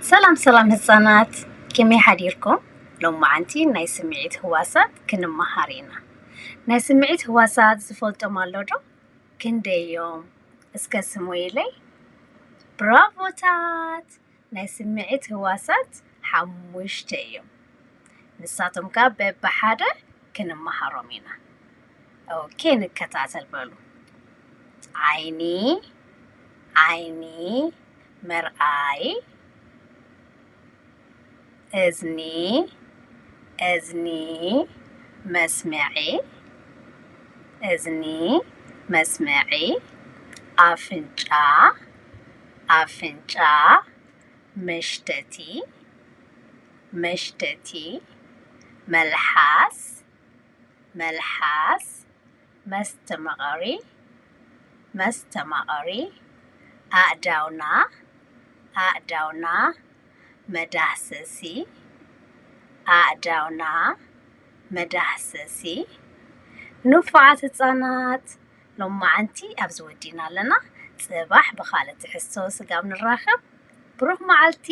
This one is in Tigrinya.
ሰላም ሰላም ህፃናት፣ ከመይ ሓዲርኩም? ሎማዓንቲ ናይ ስምዒት ህዋሳት ክንመሃር ኢና። ናይ ስምዒት ህዋሳት ዝፈልጦም ኣሎ ዶ? ክንደይ እዮም? እስከ ስሙይለይ። ብራቮታት! ናይ ስምዒት ህዋሳት ሓሙሽተ እዮም። ንሳቶም ከኣ በብሓደ ክንመሃሮም ኢና። ኦኬ፣ ንከታተል በሉ። ዓይኒ፣ ዓይኒ፣ ምርኣይ። እዝኒ፣ እዝኒ፣ መስምዒ። እዝኒ፣ መስምዒ። ኣፍንጫ፣ ኣፍንጫ፣ መሽተቲ፣ መሽተቲ። መልሓስ፣ መልሓስ። መስተማቐሪ፣ መስተማቐሪ። ኣእዳውና፣ ኣእዳውና። መዳህሰሲ፣ ኣእዳውና። መዳህሰሲ። ንፉዓት ህፃናት፣ ሎማዓንቲ ኣብዚ ወዲና ኣለና። ፅባሕ ብኻልእ ትሕዝቶ ስጋብ ንራኸብ፣ ብሩኽ መዓልቲ።